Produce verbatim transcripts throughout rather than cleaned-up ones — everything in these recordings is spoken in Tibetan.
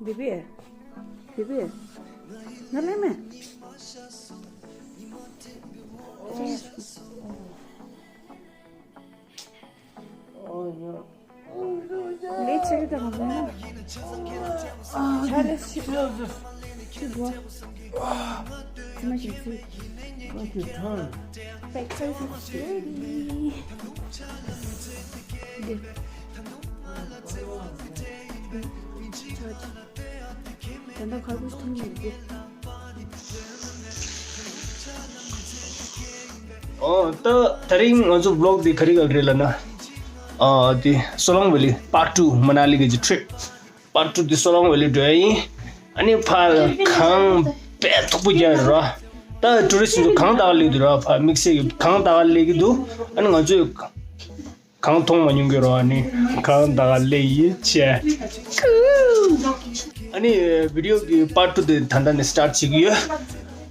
Baby, baby, ང་ལ་མེད། ལས་བྱེད་དང་ང་ལ་ཆ་ལས་ཤི་ཤི་དགོས། ཁྱི་མ་ཞིག་ཚུད། Breakfast is ready. ད་ལྟ་ཁ་ཁུ་ཐུང་ངེར་གྱི། ཨོ། ད་དེ་རིང་ང་ཚོ་བི་ལོག་འདི་ག་རེ་ག་རེ་ལབ་ན། ཨ་དེ་སོ་ལོང་ཝེ་ལི་པར་ཊུ། མ་ན་ལི་གི་ཊི་རིབ་པར་ཊུ་དེ་སོ་ལོང་ཝེ་ལི་འགྲོ་ཡ་ཡིན། ཨ་ནི་ཕར་གངས་དཔེ་མཐུག་པོ་རྒྱག་ར། ད་ཊུ་རི་སི་ཚོ་གངས་ལྟ་ག་སླེབས་འདུག་ར། ཕར་དམིགས་བསལ་གྱི་གངས་ལྟ་ག་སླེབས་ཀྱི་འདུག་ཨ་ནི་ང་ཚོས་གངས་མཐོང་མ་མྱོང་གི་རོ། ཨ་ནི་གངས་ལྟ་ག་སླེབས་ཡིན་བྱས། ཨ་ནི་བི་ཌི་ཡོ་གི་པར་ཊུ་དེ་ད་ལྟ་ནས་སི་ཊར་ཊི་བྱེད་ཀྱི་ཡོད།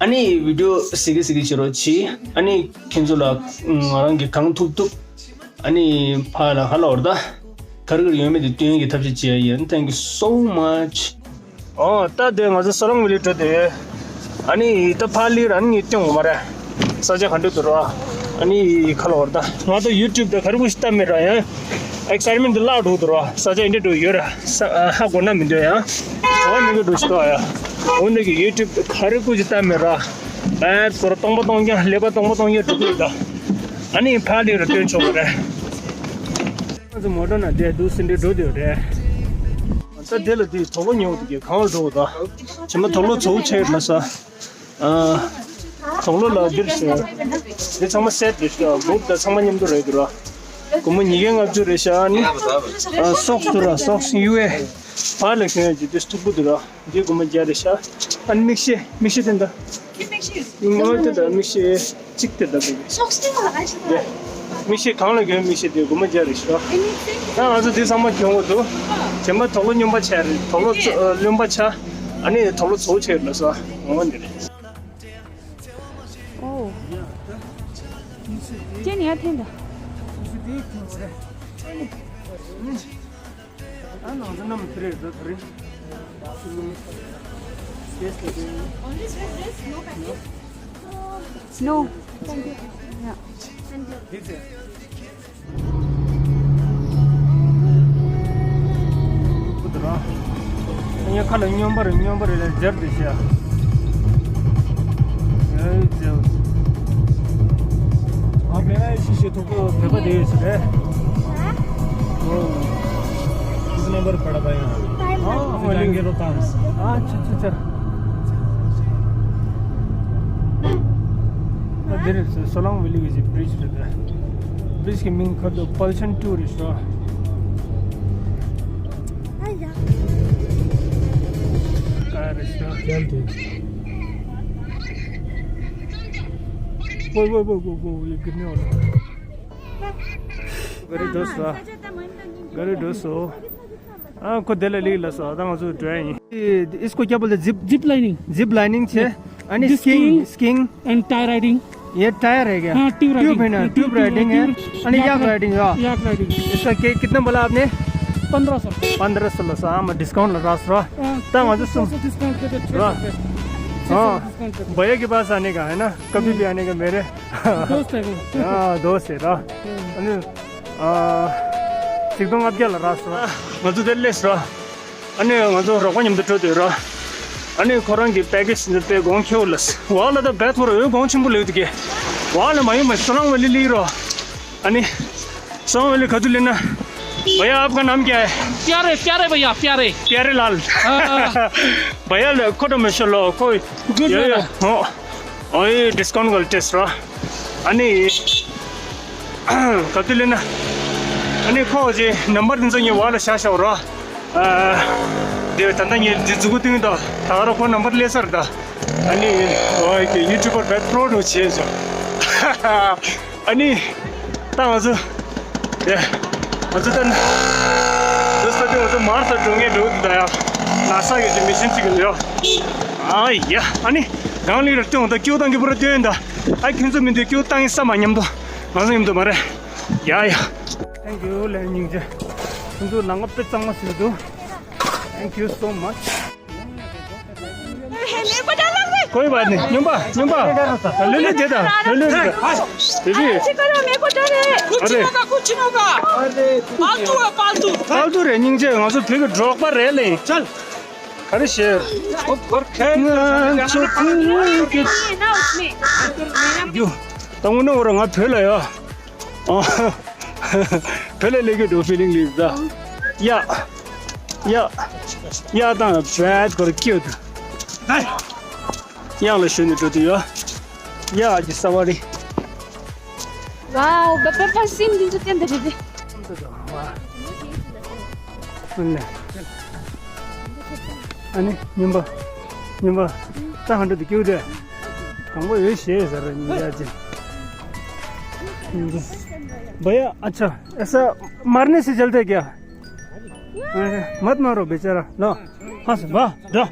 ཨ་ནི་བི་ཌི་ཡོ་གཟིགས་གི་གཟིགས་གི་བྱེད་རོགས་གྱིས། ཨ་ནི་ཁྱེད་ཚོ་ལ་ང་རང་གི་གངས་ཐུབ་ཐུབ། ཨ་ནི་ཕར་ལ་ཧ་ལ་བར་ད་ག་རེ་ག་རེ་ཡོད་མེད་དེ་སྟོན་ཡས་ཀྱི་ཐབས་ཤེས་བྱེད་ཡ་ཡིན། Thank you so much. ཨོ། ད་དེ་ང་ཚོ་སོ་ལོང་ཝེ་ལི་འགྲོ་དེ། ཨ་ནི་ད་ཕར་ལི་ར་ནི་སྟོན་དགོས་མ་རེད། ས་ཆ་ག་འདྲ་འདུག་ར། ཨ་ནི་ཁ་ལོ་བར་ད་ང་ཚོ་ཡུ་ཊུབ་དེ་ག་རེ་གུ་ཞིག་ལྟ་མེད་ར། ཡང་ཨེག་སའིཊ་མེན་ཊི་དེ་བརླག་འགྲོ་འདུག་ར། ས་ཆ་འདི་འདྲ་འགྲོ་ཡོད་ར། ས་ཧ་གོ་ན་མི་འདོད་ཡང་། གོ་བ་མི་དགོས་འགྲོ་ཞིག་ལྟ་ཡ། འོ་ན་གི་ཡུ་ཊུབ་ག་རེ་གུ་ཞིག་ལྟ་མེད་ར། ཨ་ཚོར་སྟོང་པ་སྟོང་རྐྱང་ཀླད་པ་སྟོང་པ་སྟོང་རྐྱང་འགྲོ་གི་ཡོད་ད། ཨ་ནི་ཕར་ལི་ར་སྟོན་ཆོག་གི་རེད། ང་ཚོ་མོ་ཊ་ནང་བསྡད་འདུག་སེ་འདྲ་འགྲོ་དེ་རེད། ད་དེ་ལ་དེ་དུག་ལོག་ཉོ་དེ་གང་ལ་འགྲོ་ད། ཇི་མ་དུག་ལོག་ཚོ་ཆེ་ལ་ས། ཨ། དུག་ལོག་ལ་འདིར་ཞོག་དེ་ཚང་མ་སེཊ་རེད་ཤག་བུབ་ད་ཚང་མ་མཉམ་དུ་རེད་འདུག་ར། སྒོར་མོ་ཉིས་བརྒྱ་ལྔ་བཅུ་རེད་ཤག་ཨ་ནི། ཨ། སོག་སི་འདུག་ར། སོག་སི་ཡུ་ཨེ། བར་ལ་གྱོན་ཡ་ཅིག་དེ་སྟུག་པོ་འདུག་ར། འདི་སྒོར་མོ་བརྒྱ་རེད་ཤག་ཨ་ནི་མིག་ཤེལ། མིག་ཤེལ་དེ་འདྲ། མིག་ཤེལ་དེ་འདྲ་མིག་ཤེལ་གཅིག་དེ་འདྲ་དགོས་ཀྱི། སོག་སི་དེ་མ་ལ་ཨ་ཤི་དེ། མིག་ཤེལ་གང་ལ་གྱོན་མིག་ཤེལ་དེ་སྒོར་མོ་བརྒྱ་རེད་ཤག་ད་ང་ཚོ་འདི་ཚང་མ་གྱོན་དགོས་འདུག་རྗེས་མ་དུག་ལོག་སྨྱོན་པ་ཆགས་རེད། དུག་ལོག་ཚོ་རློན་པ་ཆགས། ཨ་ནི་དུག་ལོག་ཚོ་ཆགས་རེད་ལ་སོ། འོ་འདི་རེད། ཨོ། ཁྱེད་ནི་ཡར་འཐེན་དང་། ཨ་ནང་ཚོ་ནམ་དེ་རེད་ད་དེ་རེད། Yes, they do. Only with this, no package? No. Thank you. Yeah. Thank you. ཁ་ལ་སྨྱོན་པ་རེད། སྨྱོན་པ་རེད་ལ་སྦྱར་དེ་བྱ། ཨ་མེ་ར་ཤི་ཤི་ཐུག་པོ་བོད་པ་དེ་ཡོད་ཤི་རེད། ཨོ། This number पड़ा था यहाँ। हाँ, जाएंगे रोहतांग। अच्छा, अच्छा, अच्छा। འདིར་སོ་ལོང་ཝེ་ལི་གི་བི་རི་ཇི་རེད། བི་རི་ཇི་གི་མིང་ཁ་དོ་པལ་ཆན་ཊུ་རེད་ཤག་ཀ་རེད་ཤག वो, वो, वो, वो, वो, ये गिरने वाला है। गाड़ी दो सौ। गाड़ी दो सौ। ཨ་ཁོ་དེ་ལ་ལིག་ལ་སོ། ད་ང་ཚོ་འགྲོ་ཡ་ཡིན། इसको क्या बोलते हैं? Zip zip lining. Zip lining छे। अनि skiing. Skiing. And tyre riding. ये टायर है क्या? हाँ, ट्यूब ट्यूब है ना? ट्यूब राइडिंग है। अनि याक राइडिंग। याक राइडिंग। इसका के कितना बोला आपने? पन्द्रह सौ। पन्द्रह सौ ला सा। हाँ, मैं डिस्काउंट लगा रहा। हाँ, ता वहाँ से सुन। डिस्काउंट कर दो। हाँ। भैया के पास आने का है ना, कभी भी आने का मेरे। दोस्त है वो। हाँ, दोस्त है ना। अनि ཅིག་ཏུ་ལྔ་བརྒྱ་ལ་རག་སོང་། ང་ཚོ་དེ་སླེབས་སོང་། ཨ་ནི་ང་ཚོ་རོགས་པ་མཉམ་དུ་འགྲོ་དུས་ར། ཨ་ནི་ཁོ་རང་གི་པེ་ཀེ་ཇི་འདི་དཔེ་གོང་ཁེ་པོ་ལ། ཝ་ལ་ད་བེད་ཐོར་འོད་གོང་ཆེན་པོ་ལེགས་འདུག་གི། ཝ་ལ་མ་ཡོང་མ་སོ་ལོང་ཝེ་ལི་ལི་རོ། ཨ་ནི་སོ་ལོང་ཝེ་ལི་ག་དུས་སླེབས་ན། भैया आपका नाम क्या है? प्यारे, प्यारे भैया, प्यारे। प्यारे लाल। हाँ, हाँ। भैया ཁོ་ད་མི་ཤོ་ལོ་ཁོ། Good ཡ་ཡ brother। ཧོ། ཨོའི་ཌིསི་ཀའུན་ཊི་ག་ལ་སྤྲད་སོང་། ཨ་ནི་ག་དུས་སླེབས་ན། ཨ་ནི་ཁོ་ཅི་ནམ་བར་འདི་ཚོ་ངའི་འོག་ལ་བཞག་བཞག་རོགས། ཨ། དེ་ད་ལྟ་ངས་འདི་མཛུ་གུ་བཏིང་དང་ད་ག་རང་ཁོ་ནམ་བར་སླེབས་ཚར་ད། ཨ་ནི་ཨོའི་གི་ཡུ་ཊུབ་པར་བེད་པྲོ་འགྲོ་བྱས་བྱུང་། ཨ་ནི། ད་ང་ཚོ། ཡ། ང་ཚོ་ད་ནི། འདི་ས་དེ་ང་ཚོ་མར་ས་འགྲོ་ངེས་འགྲོ་འདུག་ད་ཡ། ན་ས་ཡོད་ཀྱི་མི་ཤིན་ཅིག་ཡོད། ཨ་ཡ། ཨ་ནི། གང་ལི་ར་སྟོན་ད་སྐྱོ་དང་གི་པུ་ར་སྟོན་ད། ཨ་ཁྱོད་ཚོ་མི་འདུག་སྐྱོ་དང་ཡིན་ས་མ་མཉམ་དུ། ང་ཚོ་མཉམ་དུ་མ་རེད། ཡ་ཡ། Thank you ལན་སྙིང་རྗེ། ཁྱོད་ཚོ་ལ་ང་དཔེ་གཙང་མ་ཟེར་འདུག Thank you so much. कोई बात नहीं। སྨྱོན་པ། སྨྱོན་པ། ལོས་ལོས་དེ་དང་ལོས་ལོས་དེ་དང་། དེ་བི། कुछ नहीं होगा, कुछ नहीं होगा। फालतू है, फालतू। फालतू རེད། སྙིང་རྗེ། ང་ཚོ་བོད་ཀྱི་འབྲོག་པ་རེད་ལེ། चल। ག་རེ་བྱེད། ང་ཚོ་བོད་ཀྱི། རྒྱུ། ད་དངོས་གནས་འོ་ར་ང་བོད་ལ་ཡོད། ཨ། བོད་ལ་སླེབས་ཀྱི་འདུག་ཕི་ལིང་ལིབ་ད། ཡ། ཡ། ཡ་དང་བད་གོར་ཀྱུ་ཏི། གཡང་ལ་ཞོན་ནས་འགྲོ་དུས་ཡོད། ཡ་ཀྱི་ས་བ་རི། ཝའོ། བ་པེ་པ་སིམ་འདི་ཚོ་བསྟན་ད་རེད། ཨ་ནི་སྨྱོན་པ། སྨྱོན་པ། ད་ཧ་འདྲ་དུ་ཀྱུ་དེ། དང་པོ་ཡོད་ཞེས་ཟེར་ར་ཉིན་རྒྱ་ཅན། भैया, अच्छा, ऐसा मारने से जलता है क्या? मत मारो बेचारा। लो। हाँ, वाह, जा।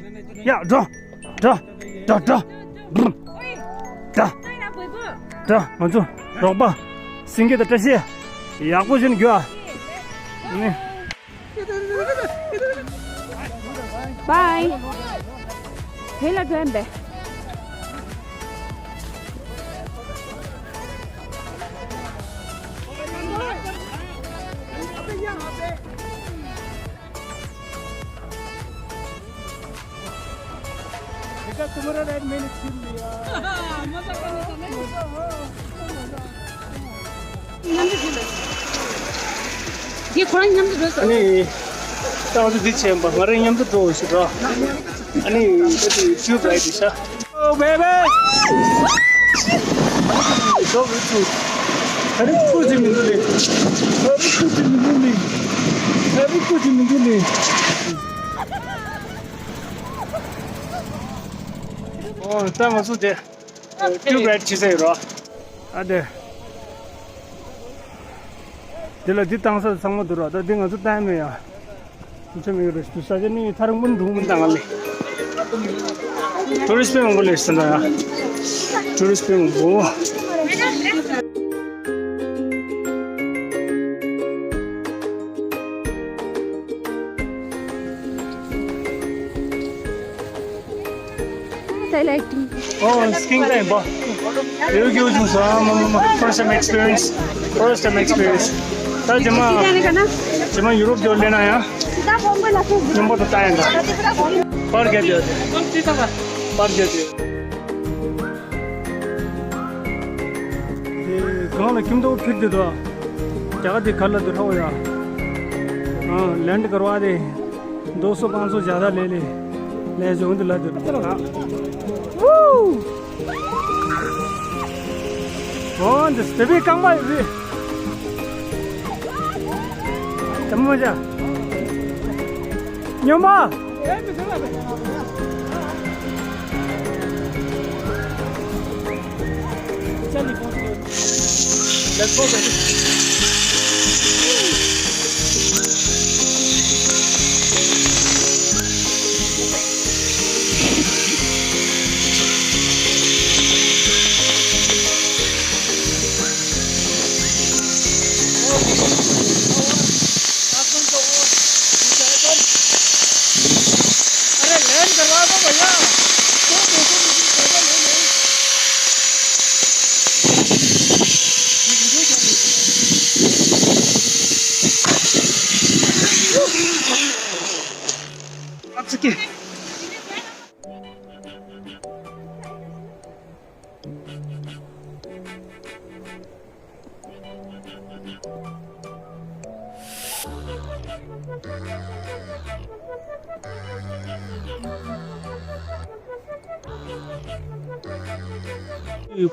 या, जा। जा। जा, जा। जा। जा। ང་ཚོ་རོགས་པ་སེང་གེ་དང་བཀྲ་ཤིས་ཡག་པོ་བྱས་ནས་རྒྱུགས་ཨ། Bye. ཧེ་ལ་དྲན་པས། बेटा, तुम्हारा राइड मैंने छीन लिया। ཡེ་ཁོ་རང་མཉམ་དུ་འགྲོ་ས། ཨ་ནི། ད་ང་ཚོ་འདི་བྱས་པ། ང་རང་མཉམ་དུ་འགྲོ་འོ་ཞེས་འགྲོ། ཨ་ནི་ད་དེ་ཊིའུབ་ལའིཊ་དེ་ཤ། Oh baby. So beautiful. ཧ་རི་ཀུ་ཅི་མི་འདུག་ལེ། ཧ་རི་ཀུ་ཅི་མི་འདུག་ལེ། ཧ་རི་ཀུ་ཅི་མི་འདུག་ལེ། ཨོ་ད་ང་ཚོ་དེ། ཊིའུབ་ལའིཊ་བྱེད་ས་ཡོད་རོ། ཨ་དེ། འདི་ལ་འདི་བཏང་ས་ཚང་མ་འདུག་རོ། ད་འདི་ང་ཚོ་བཏང་མེད་ཡ། ཚོད་མེད་རོ། ས་ཆ་ནི་ཐག་རིང་པོ་འགྲོ་མི་འདང་ལེ། ཊུ་རི་སི་ཊི་དཔེ་མང་པོ་ལེ་སོང་ད་ཡ། ཊུ་རི་སི་ཊི་དཔེ་མང་པོ། ཨོ་སི་ཀིང་ད་ཡིན་པ། ཡོད་རྒྱུ་བྱུང་སོང་། མ་མ་མ། first time experience. First time experience. ད་རྗེས་མ། རྗེས་མ་ཡུ་རོབ་སྐྱོར་སླེབས་ན་ཡང་། སྙོམས་པོ་དང་ལྟ་ཡང་འདྲ། པར་རྒྱབ་ཡོད་དེ། པར་རྒྱབ་ཡོད། དེ་སྒང་ལ་ཁྱིམ་ཐོག་ཕིག་དེ་དོ། རྒྱ་གར་དེ་གར་ལ་དུ་ཧོ་ཡ། ཨ། लैंड करवा दे। दो सौ पाँच सौ ज़्यादा ले ले। ले जाऊँ तो ला दे। कौन दे? तेरे काम भाई भी। तब मजा। ཉོན་མ། Let's go, baby. अरे लैंड करवा दो भैया। दो दो सौ मीटर पैदल है नहीं। अब चुके।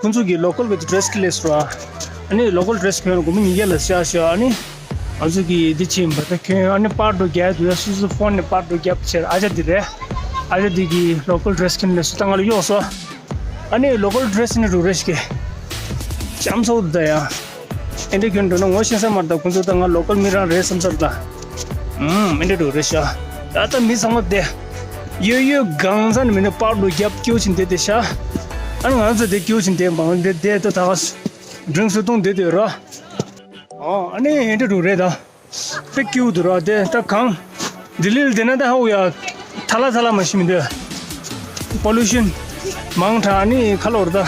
ཁོང་ཚོ་གི་ལོ་ཀལ་གི་ཌེ་རེ་སི་གི་ལས་ར། ཨ་ནི་ལོ་ཀལ་ཌེ་རེ་སི་གི་སྒོར་མོ་ཉིས་བརྒྱ་ལ་བཞག་བཞག་ཨ་ནི་ང་ཚོ་གི་འདི་ཕྱིན་པ་ད་ཁྱོད་ཨ་ནི་པར་འགྲོ་རྒྱག་དུས་སོ་སོ་ཕོན་ནས་པར་འགྲོ་རྒྱབ་ཕྱིར་ཨ་ཅག་འདི་རེད། ཨ་ཅག་འདི་གི་ལོ་ཀལ་ཌེ་རེ་སི་གི་ལས་སུ་ད་ང་ལ་གཡོག་སོ། ཨ་ནི་ལོ་ཀལ་ཌེ་རེ་སི་ནི་རུ་རེ་ཞིག་གི་ལྕམ་ཚོ་ད་ཡ། ཨེ་འདྲ་ཁྱོད་འགྲོ་ན་ངོ་ཤེས་ས་མ་རེད་ད། ཁོང་ཚོ་ད་ང་ལོ་ཀལ་མི་རང་རེད་བསམ་ས་རེད་ད། ཨུམ། ཨེ་འདྲ་འགྲོ་རེད་ཤག་ད་ལྟ་མི་ཚང་མ་བསྡད། ཡོད་ཡོད་གང་ས་ནས་མི་ནི་པར་འགྲོ་རྒྱབ་སྐྱོ་ཕྱིན་བསྡད་དེ་ཤག་ཨ་ནི་ང་ཚོ་དེ་སྐྱོ་ཕྱིན་བསྡད་མང་བསྡད་བསྡད་ད་ད་ག་སི་ཌི་རིང་སུ་བཏུང་བསྡད་དེ་ར། ཨོ་ཨ་ནི་ཨེ་འདྲ་འགྲོ་རེད་ད། དཔེ་སྐྱིད་པོ་འདུག་ར་དེ་ད་གང་། ལྡི་ལི་ལ་བསྡད་ན་ད་ཧ་གོ་ཡ། ཐ་ལ་ཐ་ལ་མ་ཤི་མི་འདུག་པོ་ལུ་ཤན། མང་དྲགས་ནི་ཁ་ལོར་ད།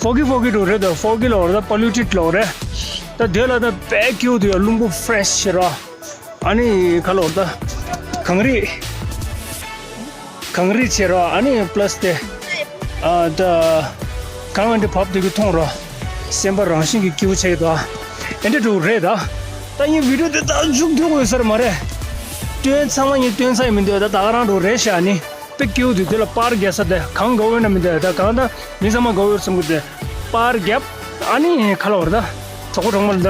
ཕོ་གི་ཕོ་གི་འགྲོ་རེད་ད། ཕོ་གི་ལོར་ད་པོ་ལུ་ཊེཌ་ལོར་རེད། ད་དེ་ལ་ད་དཔེ་སྐྱིད་པོ་འདུག་ཡ། རླུང་བུ་ཕེ་རེ་ཤི་ར། ཨ་ནི་ཁ་ལོར་ད། གངས་རི། གངས་རི་ཆེ་ར། ཨ་ནི་པ་ལ་སི་དེ། ཨ་ད། གངས་ཨ་འདྲ་བབས་དེ་གི་མཐོང་ར། སེམས་པ་རང་བཞིན་གྱིས་སྐྱིད་པོ་ཆགས་ཀྱི་འདུག་ཨ། ཨེ་འདྲ་འགྲོ་རེད་ད། ད་ངའི་བི་ཌིའོ་དེ་ད་མཇུག་བསྡུ་དགོས་ས་རེད་མ་རེད། སྟོན་ཚང་མ་ངས་སྟོན་ཚར་ཡི་མི་འདུག་ད་ད་ག་རང་འགྲོ་རེད་ཤག་ནི། དཔེ་སྐྱིད་པོ་འདུག་དེ་ལ་པར་རྒྱག་ས་དེ་གང་དགའ་བོ་ཡོད་ན་མི་འདུག་ད་གང་ད་མི་ཚང་མ་དགའ་བོ་ཡོད་བསམ་གི་དེ། པར་རྒྱབ། ཨ་ནི་ཁ་ལོར་ད། གྲོགས་པོ་གྲོགས་མོ་ལ་ད།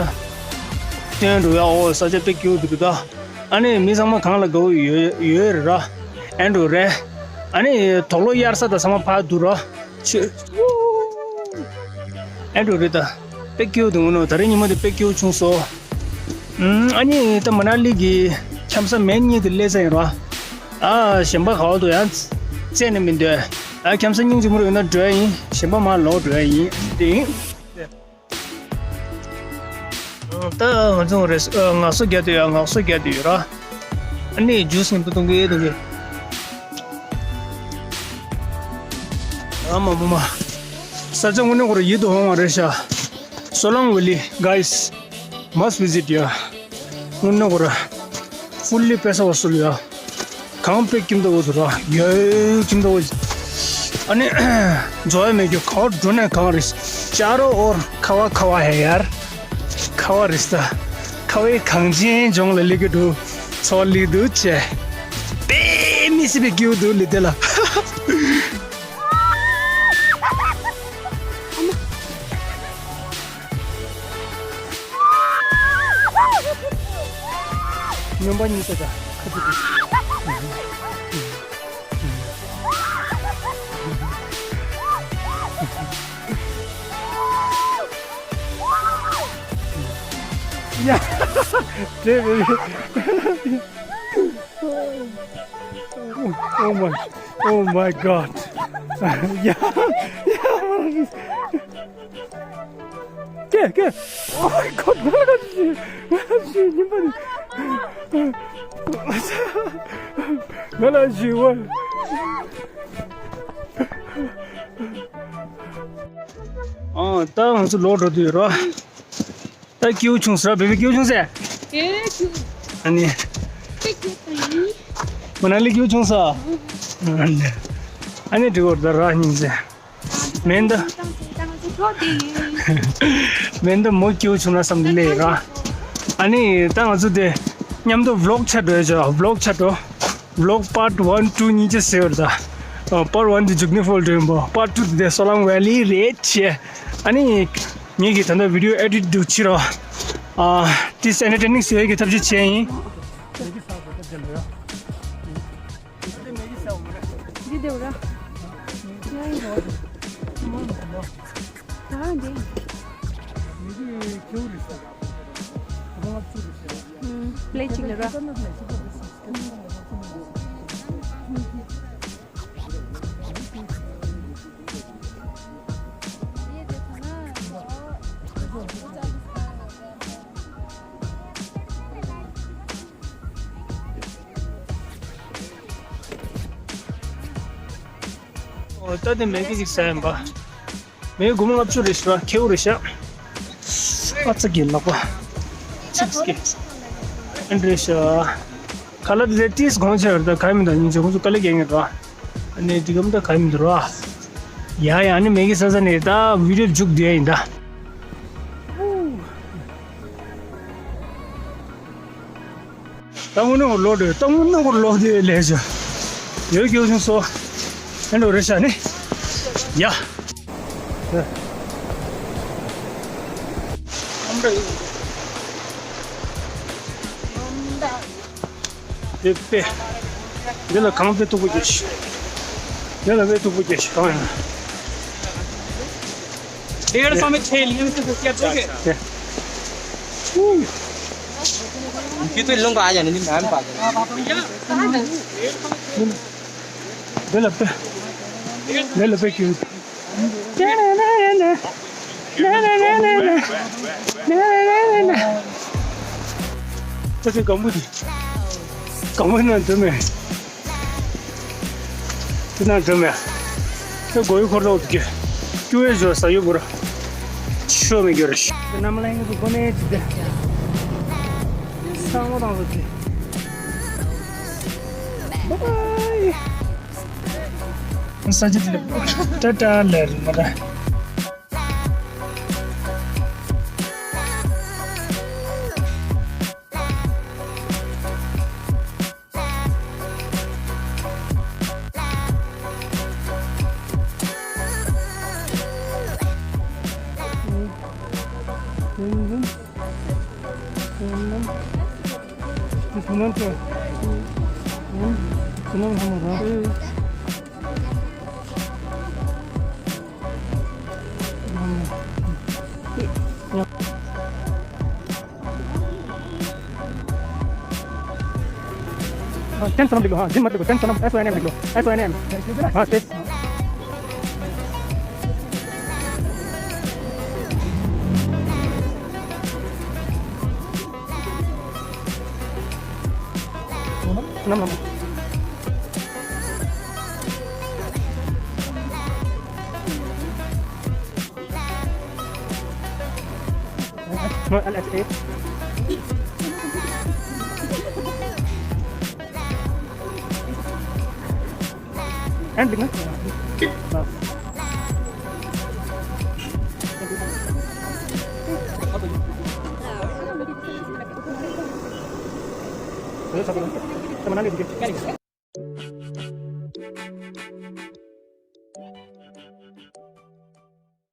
སྟོན་འགྲོ་ཡ། ཨོ་ས་ཆ་དཔེ་སྐྱིད་པོ་འདུག་ད། ཨ་ནི་མི་ཚང་མ་གང་ལ་དགའ་བོ་ཡོད་ཡོད་རེད་ར། ཨེ་འགྲོ་རེད། ཨ་ནི་དུག་ལོག་གཡར་ས་ད་ཚང་མ་ཕར་འདུག་ར། ཆུ། ཨེ་འགྲོ་རེད་ད། དཔེ་སྐྱིད་པོ་འདུག་ནོ། ད་རེས་ཉི་མ་དེ་དཔེ་སྐྱིད་པོ་བྱུང་སོང་། ཨུམ། ཨ་ནི་ད་མ་ན་ལི་གི་འཁྱམ་ས་མེད་གཉིས་དེ་སླེབས་ཚར་ཡིན་ར། ཨ་གཞན་པ་ག་བ་འདུག་ཡང་རྩད་ནས་མི་འདོད། ཨ་འཁྱམ་ས་སྙིང་རྗེ་མོ་རེ་ཡོད་ན་འགྲོ་ཡ་ཡིན། གཞན་པ་མར་ལོག་འགྲོ་ཡ་ཡིན། དེ་ཡིན། ད་ང་ཚོ་རེ་ཨ་ངལ་གསོ་རྒྱག་དུས་ཡ་ངལ་གསོ་རྒྱག་དུས་ཡོད་ར། ཨ་ནི་ཇུས་ནི་བུ་གཏོང་གི་འདུག་གི། ཨ་མ་མ་མ། ས་ཆ་དངོས་གནས་ཁོ་ར་ཡིད་དུ་འོང་བ་རེད་ཤག་སོ་ལང་ཝེ་ལི། Guys, must visit here. དངོས་གནས་ཁོ་ར་ཧྥུ་ལི་པེ་ས་བ་སུ་ལ་ཡ། གངས་དཔེ་ཁྱིམ་ཐོག་འདུག་ར། ཡོད་ཁྱིམ་ཐོག་ཨ་ནི་འཛོ་ཡ་མེད་རྒྱུ་ག་བ་འགྲོ་ནས་གངས་རེད། ཅ་རོ་ཨོར་ཁ་བ་ཁ་བ་ཧེ་ཡར། ཁ་བ་རེད་ས། ཁ་བའི་གངས་ཅན་ལྗོངས་ལ་སླེབས་ཀྱི་འདུག་ཚོར་ལི་འདུག་ཅེ། དཔེ་མི་སྲིད་པའི་སྐྱིད་པོ་འདུག་ལི་དེ་ལ། སྨྱོན་པ་གཉིས་ཀ་ད་ཁ་ཐུག་གི། ཡ། དེ་རེད། Oh my, oh my God. ཡ། ཡ། ཀེ་ཀེ། Oh my God. ང་ལ་ཞི། ང་ལ་ཞི་བ། ཨ་ད་ང་ཚོ་ལོག་འགྲོ་དུས་རོ། ད་སྐྱིད་པོ་བྱུང་ཟེར། བེ་བི་སྐྱིད་པོ་བྱུང་ཟེར། ཨེ་སྐྱིད། ཨ་ནི། ཨེ་སྐྱིད་པ་ཡིན། མ་ན་ལི་སྐྱིད་པོ་བྱུང་ཟེར། ཨ་ནི། ཨ་ནི་འགྲིག་གོ་ད་ར་སྙིང་ཟེར། མེན་ད། མེན་ད་མོ་སྐྱིད་པོ་བྱུང་ན་བསམ་གི་ལས་ར། ཨ་ནི་ད་ང་ཚོ་དེ་མཉམ་དུ་ཝི་ལོག་ཆ་འགྲོ་ཡ་ཆ་ཝི་ལོག་ཆ་འགྲོ། ཝི་ལོག་པར་ཊི་ཝན་ཊུ་གཉིས་ཆ་ཟེར་བ་རེད་ད། པར་ཊི་ཝན་དེ་མཇུག་ནས་ཕོལ་འགྲོ་ཡིན་པ། པར་ཊི་ཊུ་དེ་སོ་ལང་ཝེ་ལི་རེད་ཆེ། ཨ་ནི། ངེད་ཀྱིས་ད་ལྟ་བི་ཌིའོ་ཨེ་ཌིཊ་འདུག་བྱེད་རོགས། ཨ། ཏིས་ཨེན་ཊར་ཊེ་ནིང་བཟོ་ཡས་ཀྱི་ཐབས་ཤེས་བྱས་ཡིན། འདི་དེ་ར། ཡ་ཡིན་རོ། ད་འདི། ཨུམ། པི་ལེཊ་གཅིག་ལ་ར། ཨོ་ད་དེ་མེ་གི་ཅིག་ཟ་ཡིན་པ། མེ་སྒོར་མོ་ལྔ་བཅུ་རེད་ཤག་ཁེའུ་རེད་ཤག་ཨ་ཙི་གི་ལག་པ། ཅིག་གི་ཨན་རེད་ཤག་ཁ་ལག་དེ་ཏིས་གོང་ཆེ་བར་ད་ག་ཡི་མི་འདུག་སྙིང་རྗེ། ཁོང་ཚོ་དཀའ་ལས་རྒྱག་མཁན་རེད། ཨ་ནི་འདི་གམ་ད་ག་ཡི་མི་འདུག་ར། ཡ་ཡ། ཨ་ནི་མེ་གི་ས་ས་ནས་ད་བི་ཌིའོ་མཇུག་བསྡུ་ཡ་ཡིན་ད། ད་དངོས་གནས་ཁོ་ལོག་འགྲོ། ད་དངོས་གནས་ཁོ་ལོག་འདི་ལས་བྱ། ཡོད་སྐྱོ་ཆུང་སོ། ཨེ་འགྲོ་རེད་ཤག་ནི། ཡ། དེ་དཔེ། འདི་ལ་གངས་དཔེ་མཐུག་པོ་རྒྱག་ཤག་འདི་ལ་དཔེ་མཐུག་པོ་རྒྱག་ཤག་གང་ཡིན་ན། डेढ़ सौ में छह लिए, तो क्या दोगे? ये तो लोग आ जाने, नहीं मैम पा जाने। འདི་ལ་དཔེ། འདི་ལ་དཔེ་ཁྱོད། ད་དེ་སྒམ་པོ་དེ། སྒམ་པོ་ན་འདུག་མེད། དེ་ན་འདུག་མེད། ཨེ་གོ་ཡུ་འཁོར་ཐོག་ཏུ་ཀྱི་ཀྱུ་ཨེ་ཇོ་ས་ཡོད་པོ་ར་ཤོ་མི་གྱུར་ཤི། ནམ་ལྷན་གྱི་གོ་ནས་ཅི་དེ་ས་མོ་དང་ཟོ་ཅི། བའི་བའི། ས་ཅི་དེ་ལ་ཏྲ་ཏྲ་ལེར་མ་ར། टेंट सनम लिख लो, हाँ, जिम मत लिखो, टेंट सनम, एस ओ एन एम लिख लो, एस ओ एन एम। हाँ, स्पेस। सनम, सनम। No, L H A। And लिखना। बस। ये सब लोग, तो बना लीजिए।